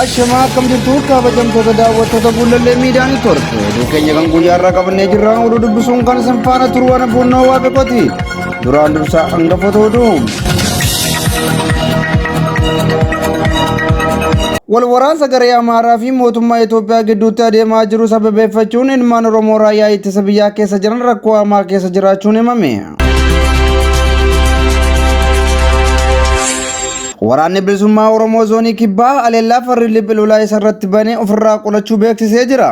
Ashamaa akkam jirtu kabajamtoota daawwattoota Guullallee Miidiyaa Neetwoork. Oduu keenya kan guyyaa irraa qabannee jirra. Oduu dubbisuun kan isin faana turu waan boonnoo waa beekoti. Duraan dursaa hangafoota oduu. Wal waraansa garee Amaaraa fi mootummaa Itoophiyaa gidduutti adeemaa jiru sababeeffachuun ilmaan Oromoo raayyaa ittisa biyyaa keessa jiran rakkoo hamaa keessa jiraachuun himame. Waraanni Bilisummaa Oromoo Zoonii Kibbaa haleellaa farri liphi lolaa isarratti bane ofirraa qolachuu beeksisee jira.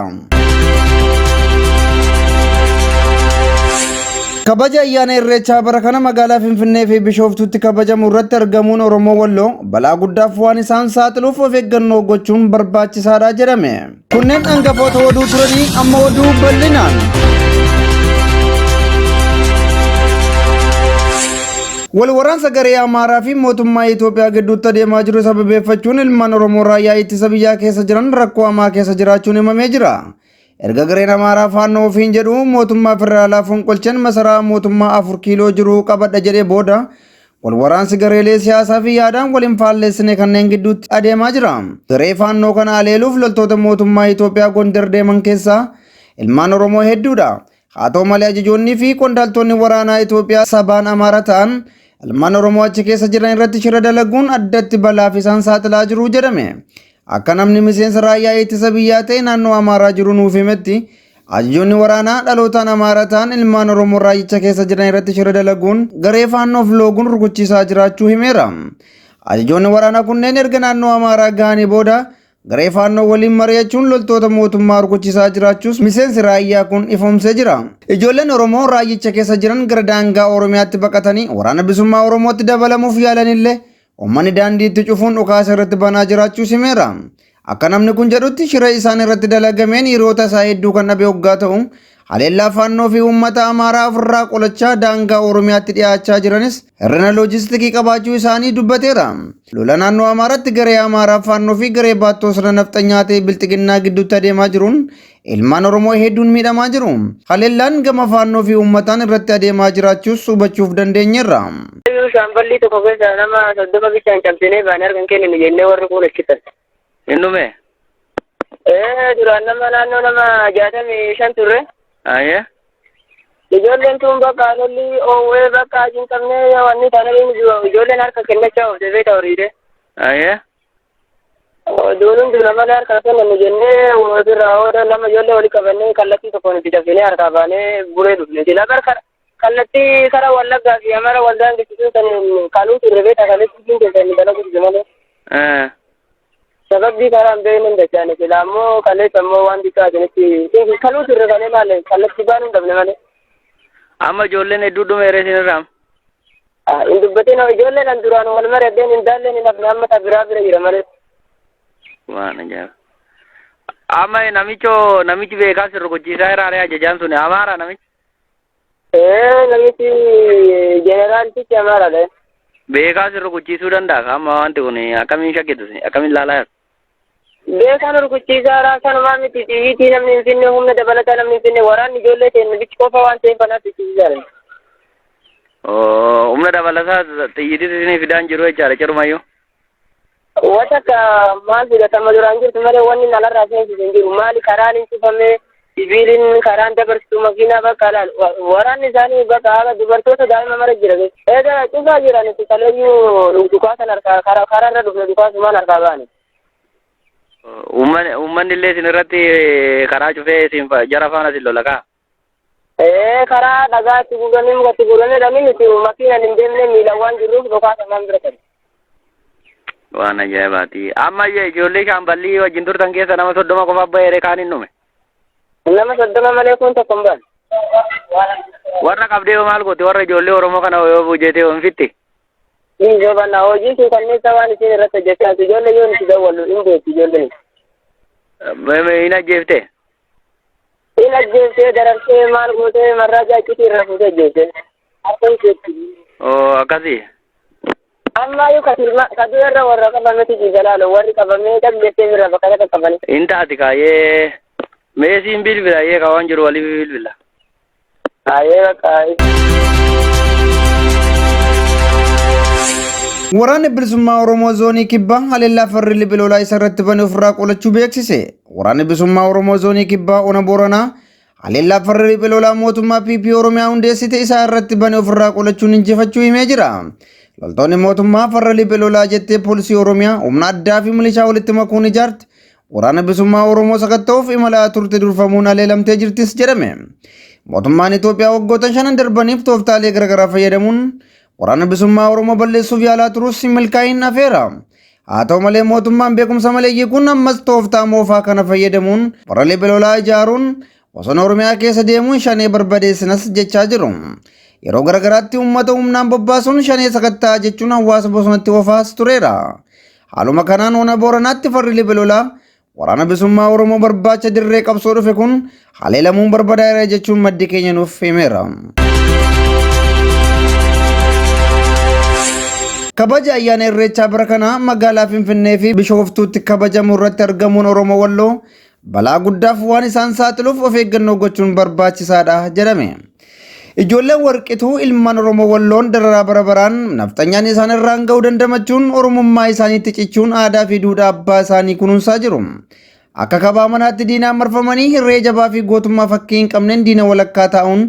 Kabaja ayyaana Irreechaa bara kana magaalaa Finfinnee fi Bishooftuutti kabajamu irratti argamuun Oromoo Walloo balaa guddaaf waan isaan saaxiluuf of eeggannoo gochuun barbaachisaadha jedhame. Kunneen hangafoota oduu turanii amma oduu bal'inaan. Wal waraansa garee Amaaraa fi mootummaa Itoophiyaa gidduutti adeemaa jiru sababeeffachuun ilmaan Oromoo raayyaa ittisa biyyaa keessa jiran rakkoo hamaa keessa jiraachuun himamee jira. Erga gareen Amaaraa faannoo ofiin jedhu mootummaa federaalaa fonqolchan masaraa mootummaa 4 kiiloo jiru qabadha jedhee booda Wal waraansi gareelee siyaasaa fi yaadaan wal hin faalleessine kanneen gidduutti adeemaa jira. Garee faannoo kana aleeluuf loltoota mootummaa Itoophiyaa Gondar deeman keessaa ilmaan Oromoo hedduudha. Haa ta'u malee ajajoonnii fi qondaaltonni waraanaa Itoophiyaa sabaan Amaara ta'an ilmaan Oromoo achi keessa jiran irratti shira dalaguun addatti balaaf isaan saaxilaa jiru jedhame. Akka namni miseensa raayyaa ittisa biyyaa ta'e naannoo Amaaraa jiru nuuf himetti ajajoonni waraanaa dhalootaan Amaaraa ta'an ilmaan Oromoo raayyicha keessa jiran irratti shira dalaguun garee faannoof looguun rukuchiisaa jiraachuu himeera. Ajajoonni waraanaa kunneen erga naannoo Amaaraa gahanii booda garee faannoo waliin mari'achuun loltoota mootummaa rukuchiisaa jiraachuus miseensi raayyaa kun ifoomsee jira. Ijoolleen Oromoo raayyicha keessa jiran gara daangaa Oromiyaatti baqatanii waraana bilisummaa Oromootti dabalamuuf yaalanillee Uummanni daandii itti cufuun dhukaasa irratti banaa jiraachuus himeera. Akka namni kun jedhutti shira isaan irratti dalagameen hiriyoota isaa hedduu kan dhabe hoggaa ta'u, haleellaa faannoo fi uummata Amaaraa ofirraa qolachaa daangaa Oromiyaatti dhiyaachaa jiranis hir'ina loojistikii qabaachuu isaanii dubbateera. Lola naannoo Amaaraatti garee Amaaraa faannoo fi garee baattoo sirna nafxanyaa ta'e bilxiginnaa gidduutti adeemaa jiruun ilmaan Oromoo hedduun miidhamaa jiru. Haleellaan gama faannoo fi uummataan irratti adeemaa jiraachuus hubachuuf dandeenyeerra. Iyyuu shaamballii tokko keessa nama 30 bichaan cabsinee baane harka hin kenninu jennee warri kuun achitan. Hin dhume? Ee duraan nama naannoo nama 65 turre. Ayyee. Ijoolleen tun bakka lolli oowwee bakka hin qabnee wanni taanee ijoolleen harka kennachaa oofte beekta horiidhe. Ayyee. Duunuun duuna malee harka kennannu jennee ofirraa hooda lama ijoollee walitti qabannee kallattii tokkoon itti cabsinee harkaa baanee buree dhufne. Silaa bar kallattii karaa Wallaggaa fi Amara wal daangessituu san kaluu turre beektaa kallattii siin keessan dalagu turre malee. Sababbii karaa hin beekne hin dachaane silaa ammoo kaleessa ammoo waan xiqqaa isinitti kaluu turre kalee maal kallattii baanuu hin dhabne malee. Amma ijoolleen hedduu dhumeera isinirraa. Hin dubbatin ijoolleen an duraan wal mari'adheen hin daalleen hin hafne amma ta biraa bira jira malee. Waan ajaa'iba. Amma namicho namichi beekaa si rukuchiisaa jira aree ajajaan suni Amaara namichi. Ee namichi jeneraaltichi Amaaraadha. Beekaa si rukuchiisuu danda'a amma wanti kun akkamiin shakkitu akkamiin laalaa jirtu. Beekaan rukuchiisaa raasanumaa miti xiyyiitii namni hin finne humna dabalataa namni hin finne waraanni ijoollee teenne bichi qofa waan ta'eef kanaaf rukuchiisaa. Humna dabalataa xiyyiitis isinii fidaan jiru jechaadha cirumayyuu. Wanta akka maal fidatama duraan jirtu malee wanni nalarraa seensisu hin jiru. Maali karaan hin cufame sibiiliin karaan dabarsitu makiinaa bakka laal waraanni isaanii bakka haala dubartoota daa'ima mara jira. Egaa cufaa jiran itti kaleeyyuu dhukaasan harkaa karaarra dhufne dhukaasumaan harkaa baane. Uummanni illee isin irratti karaa cufee isin jara faana isin lola kaa. Ee karaa dhagaa itti guuranii muka itti guuranii dhabni nuti makiinaan hin deemne miilaan waan jirruuf dhukaasa isaan bira tare. Waan ajaa'ibaati. Amma ijoollee shaamballii wajjin turtan keessa nama 30 qofa ba'eere kaan hin dhume. Nama 30 malee kun tokko hin baane. Warra qabdee hoo maal gooti? Warra ijoollee Oromoo kana yoo bujeetee hoo hin fitti? Hin sobanna hojii suukanneessaa waan isin irratti hojjechaa jirtu ijoollee yoo nuti dawwallu hin beektu ijoolleen. Hin ajjeeftee? Hin ajjeeftee darartee maal gootee marraa jaaccitii irraa fuutee ajjeeftee. Oo akkasii. Ammayyuu ka du'e irra warra qabametu ciisa laalo warri qabamee dhab jettee bira bakka takka qabanii. Hin taati kaayee meesiin bilbila yee ka waan jiru waliif bilbila. Kaayee bakka. Waraanni Bilisummaa Oromoo Zoonii Kibbaa haleellaa farri libilolaa isa irratti bane ofirraa qolachuu beeksise. Waraanni Bilisummaa Oromoo Zoonii Kibbaa Ona Booranaa haleellaa farri libilolaa mootummaa PP Oromiyaa hundeessite isaa irratti bane ofirraa qolachuun injifachuu himee jira. Loltoonni mootummaa farra libilolaa jettee poolisii Oromiyaa humna addaa fi milishaa walitti makuun ijaarte Waraana Bilisummaa Oromoo sakatta'uuf imalaa turte durfamuun haleelamtee jirtis jedhame. Mootummaan Itoophiyaa waggoota shanan darbaniif tooftaalee garaagaraa fayyadamuun Waraana Bilisummaa Oromoo balleessuuf yaalaa turus hin milkaa'in hafeera. Haa ta'u malee mootummaan beekumsa maleeyyii kun ammas tooftaa moofaa kana fayyadamuun farra lolaa ijaaruun bosona Oromiyaa keessa deemuun shanee barbadeessinas jechaa jiru. Yeroo garaagaraatti uummata humnaan bobbaasuun shanee sakattaa jechuun hawaasa bosonatti ofaas tureera. Haaluma kanaan ona Booranaatti farri lolaa Waraana Bilisummaa Oromoo barbaacha dirree qabsoo dhufe kun haleelamuun barbadaa'eera jechuun maddi keenya nuuf himeera. Kabaja ayyaana Irreechaa bara kanaa magaalaa Finfinnee fi Bishooftuutti kabajamu irratti argamuun Oromoo Walloo balaa guddaaf waan isaan saaxiluuf of eeggannoo gochuun barbaachisaadha jedhame. Ijoolleen warqituu ilmaan Oromoo Walloon dararaa bara baraan nafxanyaan isaan irraan ga'uu dandamachuun Oromummaa isaaniitti cichuun aadaa fi duudhaa abbaa isaanii kunuunsaa jiru. Akka kabaa manaatti diinaan marfamanii hirree jabaa fi gootummaa fakkii hin qabneen diina walakkaa taa'uun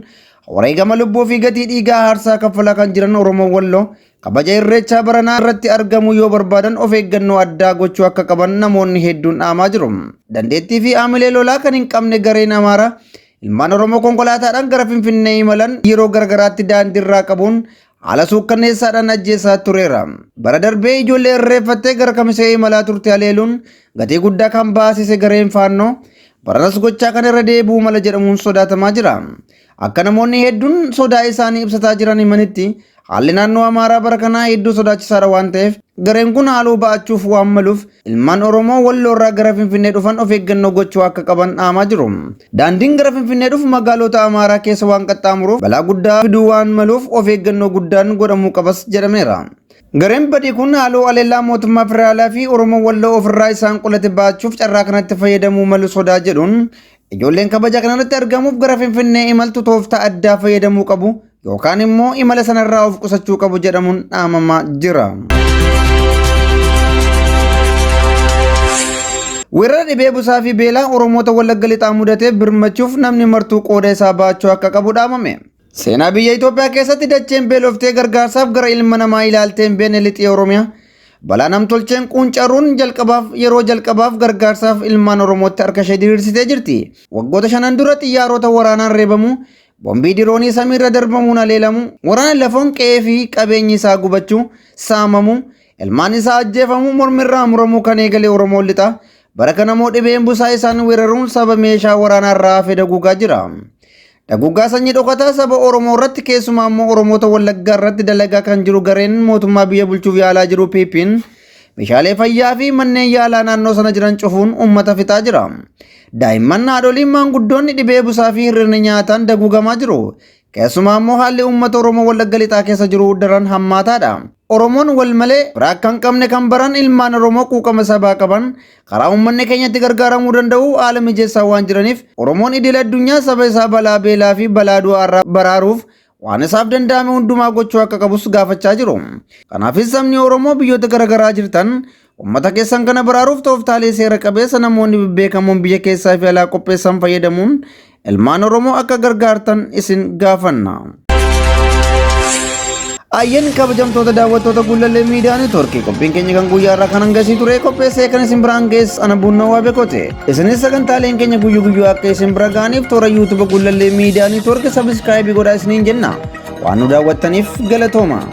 wareegama lubbuu fi gatii dhiigaa aarsaa kaffalaa kan jiran Oromoo Walloo kabaja Irreechaa baranaa irratti argamuu yoo barbaadan of eeggannoo addaa gochuu akka qaban namoonni hedduun dhaamaa jiru. Dandeettii fi aamilee lolaa kan hin qabne gareen Amaaraa ilmaan Oromoo konkolaataadhaan gara Finfinnee imalan yeroo garagaraatti daandiirraa qabuun haala suukkanneessaadhaan ajjeesaa tureera. Bara darbee ijoollee irreeffattee gara Kamisee imalaa turte haleeluun gatii guddaa kan baasise gareen Faannoo baranas gochaa kana irra deebi'uu mala jedhamuun sodaatamaa jira. Akka namoonni hedduun sodaa isaanii ibsataa jiran himanitti haalli naannoo Amaaraa bara kanaa hedduu sodaachisaadha waan ta'eef gareen kun haaloo ba'achuuf waan maluuf ilmaan Oromoo Walloo irraa gara Finfinnee dhufan of eeggannoo gochuu akka qaban dhaamaa jiru. Daandiin gara Finfinnee dhufu magaalota Amaaraa keessa waan qaxxaamuruuf balaa guddaa fiduu waan maluuf of eeggannoo guddaan godhamuu qabas jedhameera. Gareen badii kun haaloo haleellaa mootummaa federaalaa fi Oromoo Walloo ofirraa isaan qolate ba'achuuf carraa kanatti fayyadamuu malu sodaa jedhuun ijoolleen kabaja kanarratti argamuuf gara Finfinnee imaltu tooftaa addaa fayyadamuu qabu yookaan immoo imala sanarraa of qusachuu qabu jedhamuun dhaamamaa jira. Weerara dhibee busaa fi beelaa Oromoota Wallagga Lixaa mudateef birmachuuf namni martuu qooda isaa baachuu akka qabu dhaamame. Seenaa biyya Itoophiyaa keessatti dacheen beeloftee gargaarsaaf gara ilma namaa ilaaltee hin beekne lixii Oromiyaa balaa namtolcheen quuncaruun jalqabaaf yeroo jalqabaaf gargaarsaaf ilmaan Oromootti harka ishee diriirsitee jirti. Waggoota shanan dura xiyyaarota waraanaan reebamu, bombii diroonii samiirra darbamuun haleelamu, waraana lafoon qe'ee fi qabeenyi isaa gubachuu, saamamu, ilmaan isaa ajjeefamu, mormirraa muramuu kan eegale Oromoon lixaa bara kana immoo dhibeen busaa isaan weeraruun saba meeshaa waraanaa irraa hafe daguugaa jira. Daguuggaa sanyii dhokataa saba Oromoo irratti keessumaa immoo Oromoota Wallaggaa irratti dalagaa kan jiru gareen mootummaa biyya bulchuuf yaalaa jiru PP'n meeshaalee fayyaa fi manneen yaalaa naannoo sana jiran cufuun uummata fixaa jira. Daa'imman, haadholiin, maanguddoonni dhibee busaa fi hir'ina nyaataan daguugamaa jiru. Keessumaa immoo haalli uummata Oromoo Wallagga Lixaa keessa jiru daran hammaataadha. Oromoon wal malee biraa akka hin qabne kan baran ilmaan Oromoo quuqama sabaa qaban karaa uummanni keenyatti gargaaramuu danda'u haala mijeessaa waan jiraniif Oromoon idil addunyaa saba isaa balaa beelaa fi balaa du'aa irraa baraaruuf waan isaaf danda'ame hundumaa gochuu akka qabus gaafachaa jiru. Kanaafis sabni Oromoo biyyoota garaagaraa jirtan uummata keessan kana baraaruuf tooftaalee seera qabeessa namoonni bebbeekamoon biyya keessaa fi alaa qopheessan fayyadamuun ilmaan Oromoo akka gargaartan isin gaafanna. Ayyan kabajamtoota daawwattoota Gullallee Miidiyaa Neetwoorkii, qophiin keenya kan guyyaa irraa kan hangasii ture. Qopheessee kan isin biraan geesse ana Bunnoo Waabekote. Isinis sagantaaleen keenya guyyuu guyyuu akka isin bira ga'aniif toora YouTube Gullallee Miidiyaa Neetwoorkii subscribe godhaa isiniin jenna. Waan nu daawwattaniif galatooma.